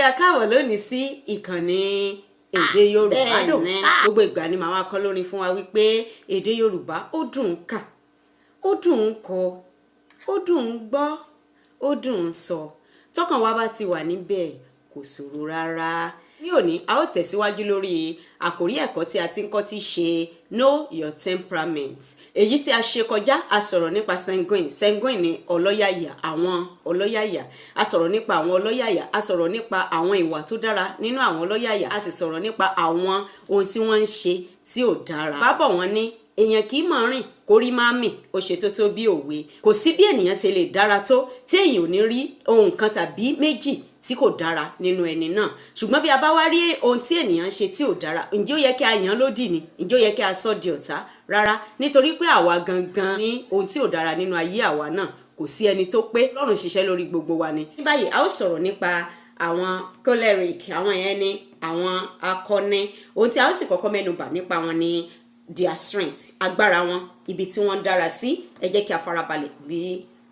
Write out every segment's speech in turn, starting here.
A káàbọ̀ lónìí sí ìkànnì Èdè Yorùbá Dùn. Bẹ́ẹ̀ni. Gbogbo ìgbà ni màá kọ́ lórin fún wa wípé èdè Yorùbá, ó dùn ún kà, ó dùn ún kọ, ó dùn ún gbọ́, ó dùn ún sọ. Tọkàn wa bá ti wà níbẹ̀, kò ṣòro rárá. Ní òní, a ó tẹ̀síwájú lórí àkórí ẹ̀kọ́ tí a ti ń kọ́, tí í ṣe Know Your Temperament. Èyí tí a ṣe kọjá, a sọ̀rọ̀ nípa sanguine. Sanguine ni ọlọ́yàyà, àwọn ọlọ́yàyà. A sọ̀rọ̀ nípa àwọn ọlọ́yàyà, a sọ̀rọ̀ nípa àwọn ìwà tó dára nínú àwọn ọlọ́yàyà, a sì sọ̀rọ̀ nípa àwọn ohun tí wọ́n ń ṣe tí ò dára. Bábọ̀ wọ́n ní èèyàn kì í mọ̀ rìn kórí má mì, ó ṣe tó tó bí òwe. Kò sí bí ènìyàn ṣe lè dára tó tí èèyàn ò ní rí ohun kan tàbí méjì tí kò dára nínú ẹni náà. Ṣùgbọ́n bí a bá wá rí ohun tí ènìyàn ń ṣe tí ò dára, ǹjẹ́ ó yẹ kí a yàn án lódì ni? Ǹjẹ́ ó yẹ kí a sọ di ọ̀tá? Rárá, nítorí pé àwa gangan ní ohun tí ò dára nínú ayé àwa náà. Kò sí ẹni tó pé. Ọlọ́run ṣiṣẹ́ lórí gbogbo wa ni. Ní báyìí, a ó sọ̀rọ̀ nípa àwọn choleric. Àwọn yẹn ni àwọn akọni. Ohun tí a ó sì kọ́kọ́ mẹ́nu bà nípa wọn ni their strength, agbára wọn, ibi tí wọ́n dára sí. Ẹ jẹ́ kí a farabalẹ̀ bí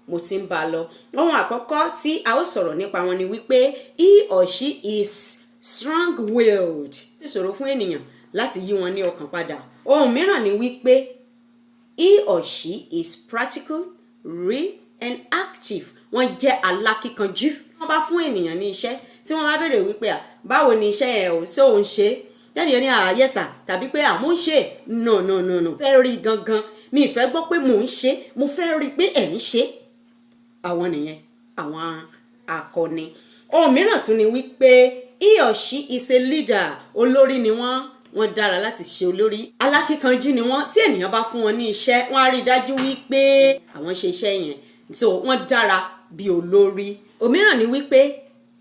mo ti ń bá a lọ. Ohun àkọ́kọ́ tí a ó sọ̀rọ̀ nípa wọn ni wípé he or she is strong-willed. Ti ṣòro fún ènìyàn láti yí wọn ní ọkàn padà. Ohun mìíràn ni wípé he or she is practical, real and active. Wọ́n jẹ́ alákíkanjú. Wọ́n bá fún ènìyàn ní iṣẹ́, tí wọ́n bá béèrè wípé, à, báwo ni iṣẹ́ yẹn o, ṣé òun ṣe é? Yẹ́nì yẹn ní, "À, yes sir," tàbí pé, "À, mò ń ṣe." No, no, no, no, fẹ́ rí gangan. Mi ì fẹ́ gbọ́ pé mò ń ṣe, mo fẹ́ rí pé ẹ̀ ń ṣe. Àwọn nìyẹn, àwọn akọni. Ohun mìíràn tún ni wípé he or she is a leader. Olórí ni wọ́n. Wọ́n dára láti ṣe olórí. Alákíkanjú ni wọ́n. Tí ènìyàn bá fún wọn ní iṣẹ́, wọ́n á rí i dájú wípé àwọn ṣe iṣẹ́ yẹn. So wọ́n dára bí olórí. Òmíràn ni wípé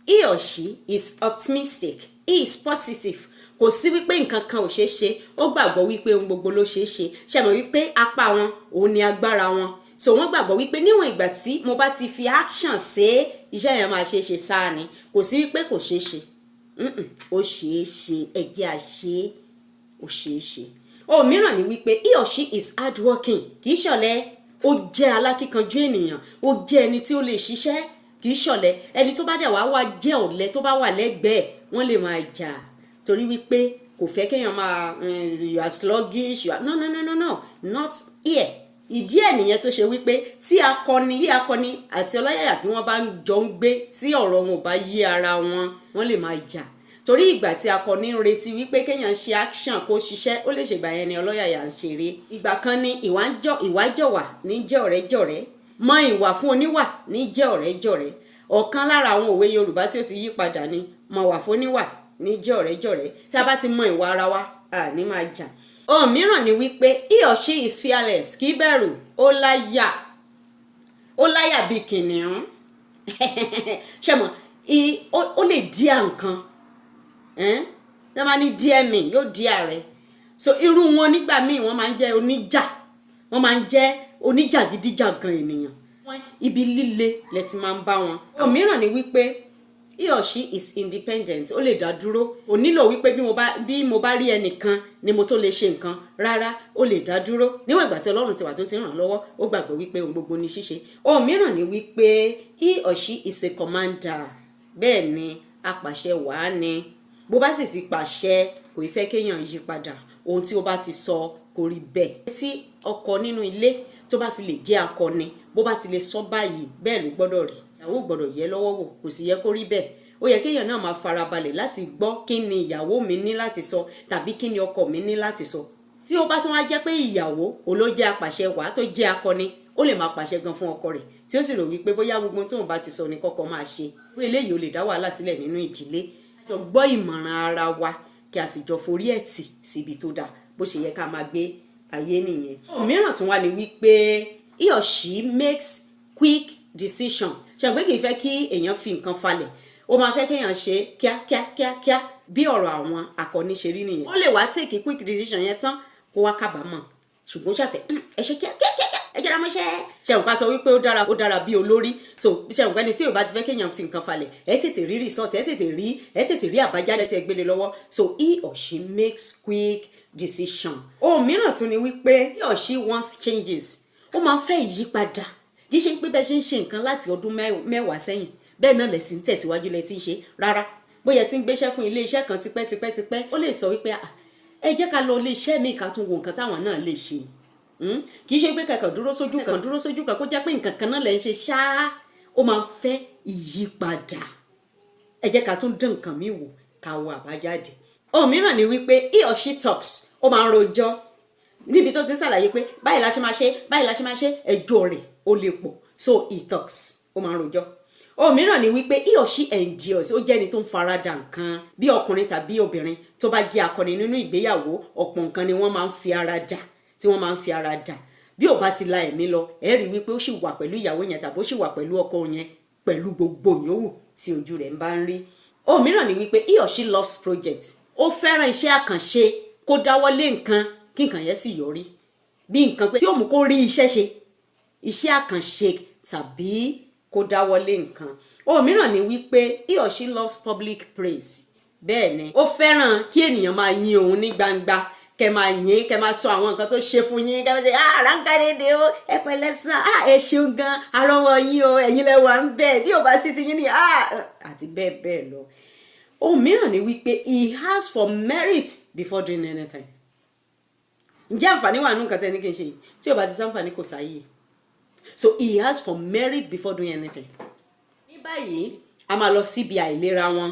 he or she is optimistic, he is positive. Kò sí wípé nǹkan kan ò ṣeé ṣe. Ó gbàgbọ́ wípé ohun gbogbo ló ṣeé ṣe. Ṣe mọ̀ wípé apá wọn òun ni agbára wọn? So wọ́n gbàgbọ́ wípé níwọ̀n ìgbà tí mo bá ti fi action ṣe, iṣẹ́ yẹn máa ṣeé ṣe sáà ni. Kò sí wípé kò ṣeé ṣe. Ó ṣeé ṣe, ẹ jẹ́ á ṣe, ó ṣeé ṣe. Ohun mìíràn ni wípé he or she is hardworking. Kì í ṣọ̀lẹ. Ó jẹ́ alákíkanjú ènìyàn, ó jẹ́ ẹni tí ó lè ṣiṣẹ́, kì í ṣọ̀lẹ. Ẹni tó bá dẹ̀ wá wá jẹ́ ọ̀lẹ, tó bá wà lẹ́gbẹ̀ẹ́, wọ́n lè máa jà, torí wípé kò fẹ́ kéèyàn máa, "You are sluggish, you are." No, no, no, no, no, not here. Ìdí ẹ̀ nìyẹn tó ṣe wípé tí akọni bí akọni àti ọlọ́yàyà, bí wọ́n bá ń jọ ń gbé, tí ọ̀rọ̀ wọn ò bá yí ara wọn, wọ́n lè máa jà, torí ìgbà tí akọni ń retí wípé kéèyàn ṣe action, kó ṣiṣẹ́, ó lè ṣègbà yẹn ni ọlọ́yàyà ń ṣeré. Ìgbà kan ni ìwà jọ̀wà ní jẹ́ ọ̀rẹ́ jọ̀rẹ́, mọ ìwà fún oníwà ní jẹ́ ọ̀rẹ́ jọ̀rẹ́. Ọ̀kan lára àwọn òwe Yorùbá tí ó ti yí padà ni mọ ìwà fún oníwà ní jẹ́ ọ̀rẹ́ jọ̀rẹ́. Tí a bá ti mọ ìwà ara wa, a ní máa jà. Ohun mìíràn ni wípé he or she is fearless. Kì í bẹ̀rù. Ó láyà, ó láyà bíi kìnìún. Ṣe mọ̀, ó lè dare nǹkan. Ṣé máa ní "dare me", yóò dare rẹ. So irú wọn nígbà míì, wọ́n máa ń jẹ́ oníjà, wọ́n máa ń jẹ́ oníjàgídíjàgan ènìyàn. Ibi líle lẹ ti máa ń bá wọn. Ohun mìíràn ni wípé he or she is independent. Ó lè dá dúró. Kò nílò wípé bí mo bá rí ẹnìkan ni mo tó lè ṣe nǹkan. Rárá, ó lè dá dúró. Níwọ̀n ìgbà tí Ọlọ́run ti wà tó ti ràn lọ́wọ́, ó gbàgbọ́ wípé ohun gbogbo ní ṣíṣe. Ohun mìíràn ni wípé he or she is a commander. Bẹ́ẹ̀ ni, apàṣẹ wàá ni. Bó bá sì ti pàṣẹ, kò í fẹ́ kéèyàn yí padà. Ohun tí ó bá ti sọ, kò rí bẹ́ẹ̀. Tí ọkọ nínú ilé tó bá fi lè jẹ́ akọni, bó bá ti lè sọ báyìí, bẹ́ẹ̀ ló gbọ́dọ̀ rí. Ìyàwó gbọ́dọ̀ yẹ lọ́wọ́ wò. Kò sì yẹ kó rí bẹ́ẹ̀. Ó yẹ kéèyàn náà máa farabalẹ̀ láti gbọ́ kí ni ìyàwó mi ní láti sọ tàbí kí ni ọkọ mi ní láti sọ. Tí ó bá tún wá jẹ́ pé ìyàwó òun ló jẹ́ apàṣẹ wàá, tó jẹ́ akọni, ó lè máa pàṣẹ gan fún ọkọ rẹ̀, tí ó sì rò wípé bóyá gbogbo tóun bá ti sọ ní kọ́kọ́ máa ṣe. Irú eléyìí, ó lè dá wàhálà sílẹ̀ nínú ìdílé. Jọ gbọ́ ìmọ̀ràn ara wa, kí a sì jọ forí ẹ̀ tì síbi tó dáa. Bó ṣe yẹ ká máa gbé ayé nìyẹn. Òmíràn tún wá ní wípé he or she makes quick decision. Ṣe pé kì í fẹ́ kí èèyàn fi nǹkan falẹ̀. Ó máa fẹ́ kéèyàn ṣe kíá kíá kíá kíá. Bí ọ̀rọ̀ àwọn akọni ṣe rí nìyẹn. Ó lè wá take quick decision yẹn tán, kó wá kábàámọ̀, ṣùgbọ́n ṣàfẹ́ ẹ ṣe kíá kíá kíá, ẹ jẹ́ra mọ́ṣẹ́. Ṣe nǹkan sọ wípé ó dára, ó dára bí olórí. So ṣe nǹkan ẹni tí yóò bá ti fẹ́ kéèyàn fi nǹkan falẹ̀, ẹ tètè rí result, ẹ tètè rí àbájáde tí ẹ gbélé lọ́wọ́. So he or she makes quick decision. Ohun mìíràn tún ni wípé he or she wants changes. Ó máa ń fẹ́ ìyípadà. Kì í ṣe pé bẹ́ẹ̀ ṣe ń ṣe nǹkan láti ọdún 10 sẹ́yìn, bẹ́ẹ̀ náà lẹ̀sìn tẹ̀síwájú lẹ ti ń ṣe. Rárá. Bóyá ti ń gbéṣẹ́ fún ilé iṣẹ́ kan tipẹ́tipẹ́tipẹ́, ó lè sọ wípé, "Ah, ẹ jẹ́ ká lọ ilé iṣẹ́ míì, ká tún wo nǹkan táwọn náà lè ṣe." Kì í ṣe pé kẹ̀kẹ́ dúró sójú kan, dúró sójú kan, kó jẹ́ pé nǹkan kan náà lẹ̀ ń ṣe ṣáá. Ó máa ń fẹ́ ìyípadà. Ẹ jẹ́ ká tún dán nǹkan míì wò, ká wo àbájáde. Ohun mìíràn ni wípé he or she talks. Ó máa ń rojọ́ níbi tó ti ń ṣàlàyé pé báyìí la ṣe máa ṣe, báyìí la ṣe máa ṣe. Ẹjọ́ rẹ̀ ó lè pọ̀, so he talks, ó máa ń rojọ́. Ohun mìíràn ni wípé he or she endures. Ó jẹ́ ẹni tó ń farada nǹkan. Bí ọkùnrin tàbí obìnrin tó bá jẹ́ akọni nínú ìgbéyàwó, ọ̀pọ̀ nǹkan ni wọ́n máa ń fi ara dà, tí wọ́n máa ń fi ara dà. Bí ò bá ti la ẹ̀mí lọ, ẹ rí wípé ó sì wà pẹ̀lú ìyàwó yẹn tàbí ó sì wà pẹ̀lú ọkọ yẹn pẹ̀lú gbogbo yòówù tí ojú rẹ̀ ń bá ń rí. Ohun mìíràn ni wípé he or she loves project. Ó fẹ́ràn iṣẹ́ àkànṣe, kó dáwọ́ lé nǹkan, kí nǹkan yẹn sì yọrí, bí nǹkan pé tí ó mú kó rí iṣẹ́ ṣe, iṣẹ́ àkànṣe tàbí kó dáwọ́ lé nǹkan. Ohun mìíràn ni wípé he or she loves public praise. Bẹ́ẹ̀ ni, ó fẹ́ràn kí ènìyàn máa yin òun ní gbangba, kẹ máa yìn, kẹ máa sọ àwọn nǹkan tó ṣe fún yín, kẹ máa ṣe, "Ah, ránkàdédé o, ẹ pẹ̀lẹ́ sà, ah, ẹ ṣeun gan, arọwọ yín o, ẹ̀yin lẹ wà ń bẹ̀, bí ò bá sí ti yín ni ah," àti bẹ́ẹ̀ bẹ́ẹ̀ lọ. Ohun mìíràn ni wípé he asks for merit before doing anything. Ǹjẹ́ àǹfààní wà nínú nǹkan tẹ́ ní kí n ṣe yìí? Tí ò bá ti sáǹfààní, kò sáyè. So he asks for merit before doing anything. Ní báyìí, a máa lọ síbi àìlera wọn.